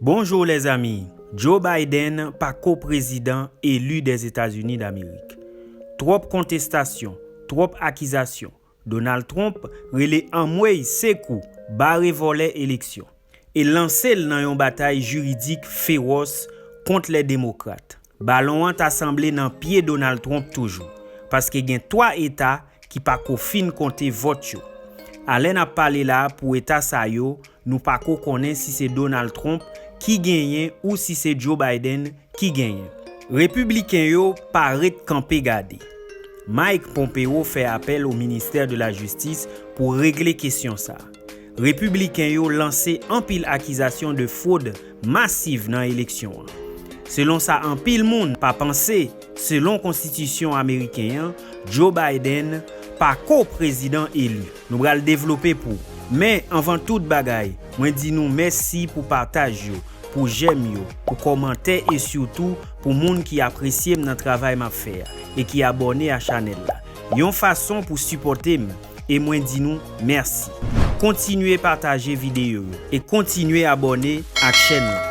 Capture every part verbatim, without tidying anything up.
Bonjou lèzanmi, Joe Biden pa ko prezidan eli dèzetazini damerik. Twòp kontestasyon, twòp akizasyon, Donald Trump rele anmwey sekou, bare vòlè eleksyon, e lanse l nan yon batay jiridik fewòs kont lè demokrat. Balon an ta sanble nan pye Donald Trump toujou, paske gen twa eta ki pa ko fin konte vòt yo. Alè n ap pale la a, pou eta sa yo, nou pa ko konnen si se Donald Trump ki genyen ou si se Joe Biden ki genyen. Repibliken yo pa ret kanpe gade. Mike Pompeo fè apèl o ministè de la jistis pou regle kesyon sa a. Repibliken yo lanse anpil akizasyon de fwod masiv nan eleksyon an. Selon sa anpil moun pa panse, selon konstitisyon ameriken an, Joe Biden pa ko prezidan eli. Nou pral devlope pou. Men anvan tout bagay, mwen di nou mèsi pou pataj yo, pou jèm yo, pou kòmantè e sitou pou moun ki apresye m nan travay m ap fè a e ki abòne a chanèl la. Yon fason pou sipòte m e mwen di nou mèsi. Kontinye pataje videyo yo e kontinye abòne ak chèn lan.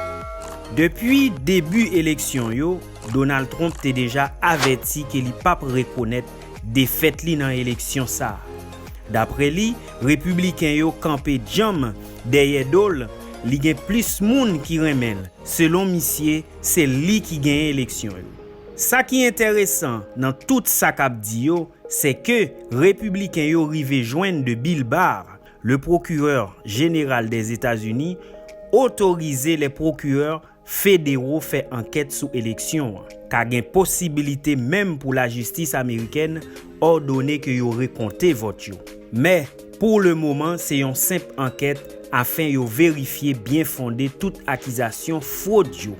Depi debi eleksyon yo, Donald Trump te deja avèti ke li p ap rekonèt defèt li nan eleksyon sa a. Dapre li, repibliken yo kanpe djanm dèyè do l, li gen plis moun ki renmen l. Selon misye, se li ki genyen eleksyon yo. Sa ki enteresan nan tout sa k ap di yo, se ke repibliken yo rive jwenn de Bill Barr, le procureur général des États-Unis, otorize lè pwokirè federo fè ankèt sou eleksyon an. Ka gen posibilite menm pou lajistis amerikèn òdone ke yo rekonte vòt yo. Men, pou le moman, se yon senp ankèt afen yo verifye byen fonde tout akizasyon fwod yo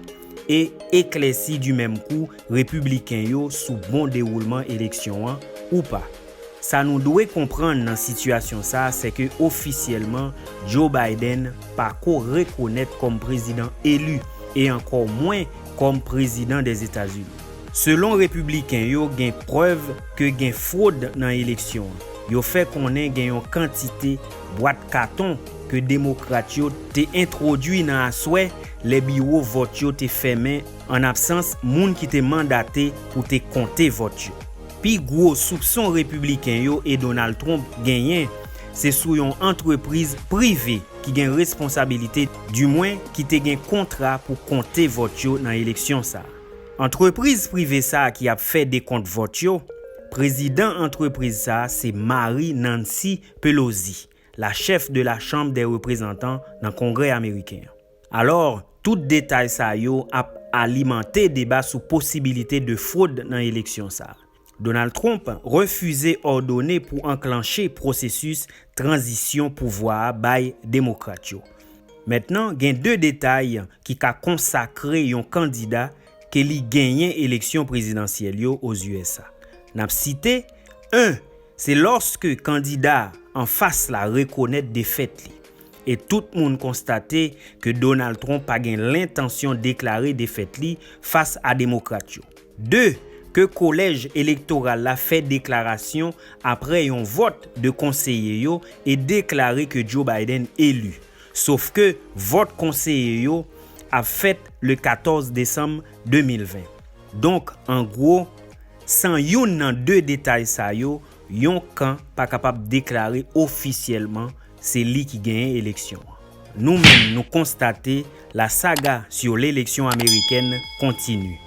e eklèsi di menm kou repibliken yo sou bon dewoulman eleksyon an ou pa. Sa nou dwe konprann nan sitiyasyon sa a, se ke ofisyèlman, Joe Biden pa ko rekonèt kòm prezidan eli e ankò mwen kòm prezidan dèzetazini. Selon repibliken yo, gen prèv ke gen fwod nan eleksyon an. Yo fè konnen gen yon kantite bwat katon ke demokrat yo te entwodui nan aswè lè biwo vòt yo te fèmen an absans moun ki te mandate pou te konte vòt yo. Pi gwo soupson repibliken yo e Donald Trump genyen, se sou yon antrepriz prive ki gen responsabilite, dimwen ki te gen kontra pou konte vòt yo nan eleksyon sa a. Antrepriz prive sa a ki ap fè dekont vòt yo, prezidan antrepriz sa a se Marie Nancy Pelosi, la chef de la Chambre des Représentants nan Kongrè ameriken an. Alò, tout detay sa yo ap alimante deba sou posibilite de fwod nan eleksyon sa a. Donald Trump refize òdone pou anklanche pwosesis tranzisyon pouvwa a bay demokrat yo. Mentnan, gen de detay ki ka konsakre yon kandida ke li genyen eleksyon prezidansyèl yo Oz U S A. N ap site, en, se lòske kandida anfas la rekonèt defèt li. E tout moun konstate ke Donald Trump pa gen lentansyon deklare defèt li fas a demokrat yo. De, ke kolèj elektoral la fè deklarasyon apre yon vòt de konseye yo e deklare ke Joe Biden eli. Sof ke vòt konseye yo ap fèt le katòz desanm de mil ven. Donk, an gwo, san youn nan de detay sa yo, yon kan pa kapab deklare ofisyèlman se li ki genyen eleksyon an. Nou menm, nou konstate la saga sur l'élection américaine continue.